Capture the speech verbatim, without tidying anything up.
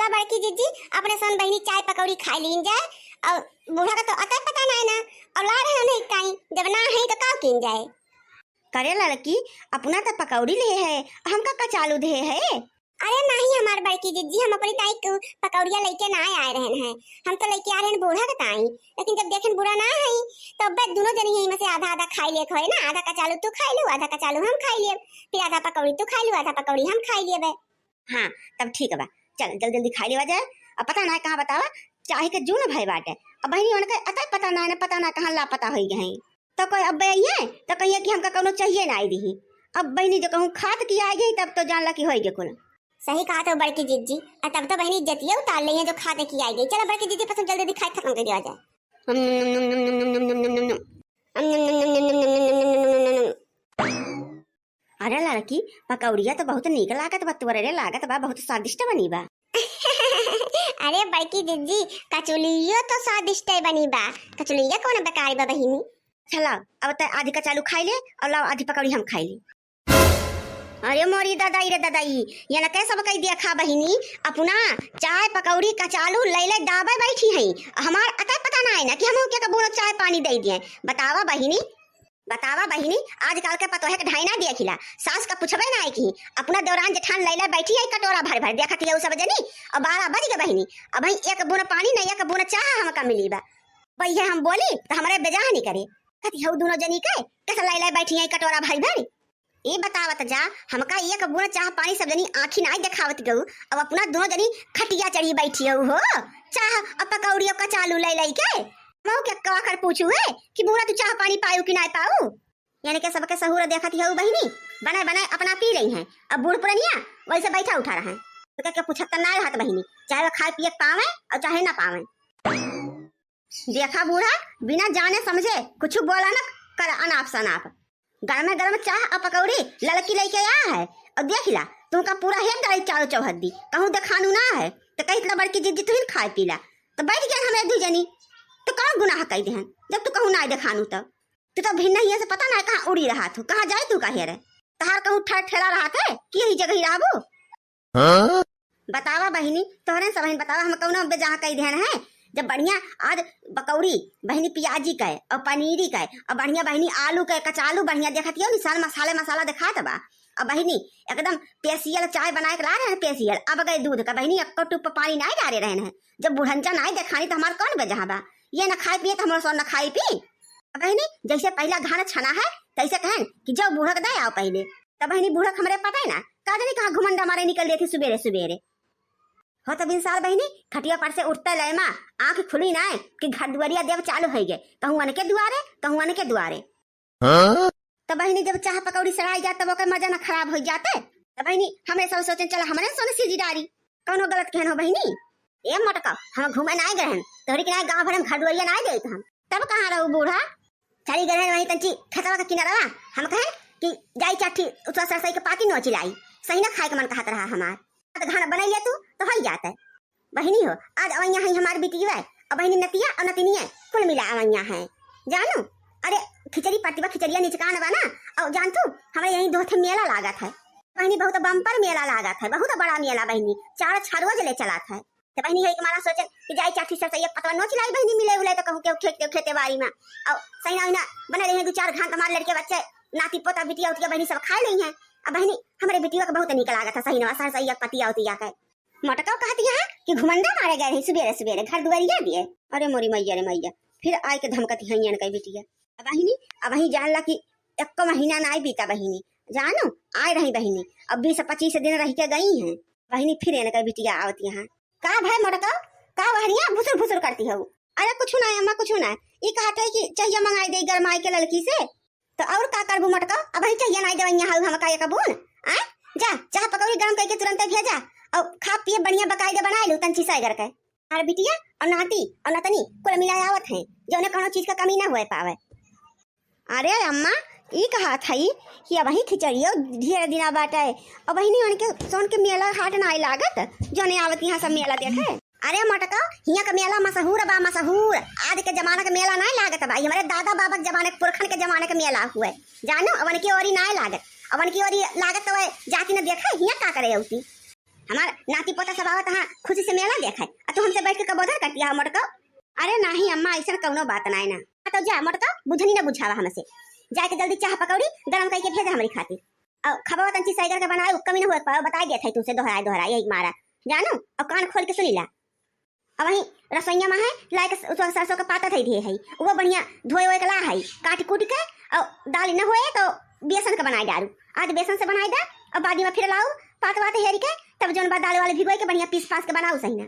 बड़की जिज्जी, अपने सन बहिनी चाय पकौड़ी खाई लीन जाए, और बूढ़ा का तो अतः पता ना है ना, और ला रहे नहीं काई, जब ना है तो का कीन जाए? करे लड़की, अपना तो पकौड़ी ले है, हमका कचालू दे है। अरे नहीं हमार बड़की जिज्जी, हम अपनी ताई के पकौड़िया लेके ना आए रहन हैं, हम तो लेके आ रहे हैं बूढ़ा के ताई, लेकिन जब देखें बूढ़ा ना है, तो अब दोनों जनी यहीं में से आधा आधा खाई लेक होए ना, आधा कचालू तू खाई लू, आधा कचालू हम खाई लेब, फिर आधा पकौड़ी तू खाई लू, आधा पकौड़ी हम खाई लेबे। हाँ, तब ठीक बा, चल जल्दी जल्दी खाई लेवा जाए। अब पता ना कहाँ बतावा, चाहे के जून भय बाटे। अब बहिनी उनके अतः पता ना है ना, पता ना कहाँ लापता होई गए हैं। तो कोई अब ये तो कहिए कि हमका कौनो चाहिए ना आई दीही। अब बहिनी जो कहूँ खात की आ गई तब तो जान ला कि होई गे कुल। सही कहा तो बड़की जिज्जी, और तब तो बहिनी इज्जतिया उतार ली है जो खाते की आ गई। चलो बड़की जिज्जी पसंद जल्दी दिखाई खत्म कर दिया जाए। अरे लड़की, पकौड़िया तो बहुत नीक लागत बा, तोरे रे लागत बा, बहुत स्वादिष्ट बनी बा। अरे बड़की जिज्जी, कचौलियो तो स्वादिष्ट बनी बा। कचौलिया कौन बेकार बा बहिनी? चला, अब तै आधी कचालू खाई ले और लाओ आधी पकौड़ी हम खाई ले। अरे मोरी दादाई रे दादाई, ये ना कैसा बकई देखा बहिनी, अपना चाय पकौड़ी कचालू ले ले दाबे बैठी हैं। हमार अतः पता ना है ना कि हम के कबूनो चाय पानी दे दिए। बतावा बहिनी, बतावा बहिनी, आजकल के पतोहे के ढाई ना देखिला, सास का पूछबे ना है कि अपना देवरान जेठान लैला बैठी है कटोरा भर भर, देखत हिया उ सब जनी, अब बारह बज गए बहिनी, अब भाई एक बून पानी ना एक बून चाह हमका मिली बा। भैया हम बोली तो हमरे बेजाह नहीं करे, कहती हऊ दोनों जनी के कैसे लैला बैठी है कटोरा भर भर। ई बतावत जा, हमका एक बून चाह पानी सब जनी आँखी नाई देखावत गऊ, अब अपना दोनों जनी खटिया चढ़ी बैठी हऊ हो, चाह और पकौड़ी और कचालू लै लै के। मऊ के कवाखर पूछू है कि बूढ़ा तू चाह पानी पाऊ कि नाई पाऊ? यानी के सबके सहूर देखत हऊ बहिनी, बनाए बनाए अपना पी लई हैं। अब बूढ़ पुरनिया वैसे बैठा उठा रहे हैं, तो क्या, क्या पूछत त नाई रहत बहिनी, चाहे वो खाए पिए के पावे और चाहे ना पावे। देखा बूढ़ा, बिना जाने समझे कुछ बोला न कर, अनाप शनाप। गरमे गरम चाह और पकौड़ी ललकी लेके आ है और देख ला, तुमका पूरा हेड डाली चारों चौहद्दी, कहूँ देखानू ना है, तो कही इतना बड़की जिद्दी तुहिन खाए पी ला, तो बैठ गए हमें दू जनी, तो कौन गुनाह कह देहन, जब तू कहूँ ना देखानू तब। तू तो भिन्न ही है से पता ना कहाँ उड़ी रहा तू, कहाँ जाए तू का हेरे, तहार कहूँ ठर ठेला रहा थे कि यही जगह ही रहबू? हाँ? बतावा बहिनी, तोहरे सब बहिन बतावा, हम कौनो बेजाह कई देहन है? जब बढ़िया आज पकौड़ी बहिनी पियाजी के और पनीरी के और बढ़िया बहिनी आलू के कचालू बढ़िया देखत हियो निशान मसाले मसाला देखात बा। अब बहिनी एकदम पेशियल चाय बनाए के ला रहे हैं, पेशियल। अब गए दूध का बहिनी, एक्को टुप पानी नाई डारे रहे हैं। जब बुढ़ंचा नाई देखानी तो हमार कौन बेजाह बा? ये ना खाई पिए तो हमार सो ना खाई पी। अब बहिनी जैसे पहला घान छना है तैसे कहन कि जाओ बूढ़क दे आओ पहले। तब बहिनी बूढ़क हमरे पता है ना, का जानी कहाँ घुमंडा मारे निकल देती सुबेरे सुबेरे। हो तब इंसार बहिनी खटिया पर से उठते लय मा आँख खुली ना कि घर दुआरिया देव चालू है गे, कहूँ अनके दुआरे, कहूँ अनके दुआरे। हाँ? तब बहिनी जब चाह पकौड़ी सड़ाई जात तब ओकर मजा ना खराब हो जाते। तब बहिनी हमरे सब सोचन चला हमरे सोने सीजी डारी, कौनो गलत कहन हो बहिनी? ए मोटका, हम घूमे नाई गए हन, तोहरी के नाई गाँव भर हम घर दुआरिया नाई देत हम। तब कहाँ रहू बूढ़ा? चली गए हन वहीं तंची खेतवा के किनारवा, हम कहे कि जाई चाठी उतवा सरसई के पाती नोची लाई, सही ना खाए के मन कहत रहा हमार। तो खाना बनाई ले तू तो हई जात है। बहिनी हो, आज अवैया है हमार बिटिया, और बहिनी नतिया और नतिनिया कुल मिला अवैया है। जानू, अरे खिचड़ी पतिवा खिचड़िया निचकान बा ना, और जान तू हमरे यहीं दो ठे मेला लागत है। बहिनी बहुत बम्पर मेला लागत है, बहुत बड़ा मेला बहिनी, चार छह रोज ले चलत है। तो बहिनी है कि मारा सोचन कि जाई चाठी सरसैया पतवा नोच लाई बहिनी, मिले उले तो कहूँ के खेत खेते बारी में, और सही ना उइना बने रही दो चार घान हमारे लड़के बच्चे नाती पोता बिटिया उतिया बहिनी सब खाए ली हैं। अब बहिनी हमरे बिटिया के बहुत निक लागत है सही ना सरसैया पतिया उतिया के। मटका कहती है कि घुमंडा मारे गए रही सुबेरे सुबेरे घर दुआरिया दिए। अरे मोरी मैया रे मैया, फिर आए के धमकती है इनका बिटिया। अब बहिनी, अब वही जान ला कि एक महीना ना बीता बहिनी, जानू, आए रही बहिनी, अब बीस पच्चीस दिन रह के गई हैं बहिनी, फिर इनका बिटिया आवत यहाँ। का भाई मोटका, का वहरिया भुसुर भुसुर करती हो? अरे कुछ ना अम्मा, कुछ ना। ई कहत है कि चाहिए मंगाई दे गरमाई के लड़की से। तो और का करबू मोटका, अब ही चाहिए ना देवैया हऊ हमका एक बून। आ जा, चाह पकौड़ी गरम करके तुरंते भेजा, और खा पिए बढ़िया बकायदे बनाए लू तंची साइगर के। और बिटिया और नाती और नतनी कुल मिला आवत हैं, जौने कौनो चीज का कमी ना हुए पावे। अरे अम्मा, ई कहत हई कि अबहीं खिचड़ियो ढेर दिना बाटे, अबहीं उनके सोन के मेला हाट नाई लागत, जौने आवत यहाँ सब मेला देखे। अरे मोटका, हियाँ का मेला मशहूर बा, मशहूर। आज के जमाना के मेला नाई लागत बा, ई हमरे दादा बाबा के जमाने के, पुरखन के जमाने के मेला हुए। जानू, अवन की ओरी नाई लागत, अवन की ओरी लागत तो वह जाती न देखे, हियाँ का करे औती। हमार नाती पोता सब आवत, हाँ, खुशी से मेला देखे, आ तू हमसे बैठ के कबोधर करती है मोटको। अरे नाही अम्मा, ऐसन कौनो बात नाय ना। हाँ, तो जा मोटको, बुझनी ना बुझावा हमसे। जाए के जल्दी चाह पकौड़ी गरम करके भेजा हमरी खातिर। और खबवा तंची सैगर के बनाए, कमी ना हुए पाओ, बताई देत है तुमसे दोहराए दोहराए यही मारा, जानो, और कान खोल के सुनी ला। अब वहीं रसोइया में है, लाए के स-, सरसों के पाता धई दिए है, वो बढ़िया धोए ओए के ला है, काट कूट के, और दाल न होए तो बेसन के बनाए डारू। आज बेसन से बनाए दे, और बाद में फिर लाऊ पात वात हेरी के, तब जौन बा दाल वाले भिगोए के बढ़िया पीस पास के बनाऊ सही ना।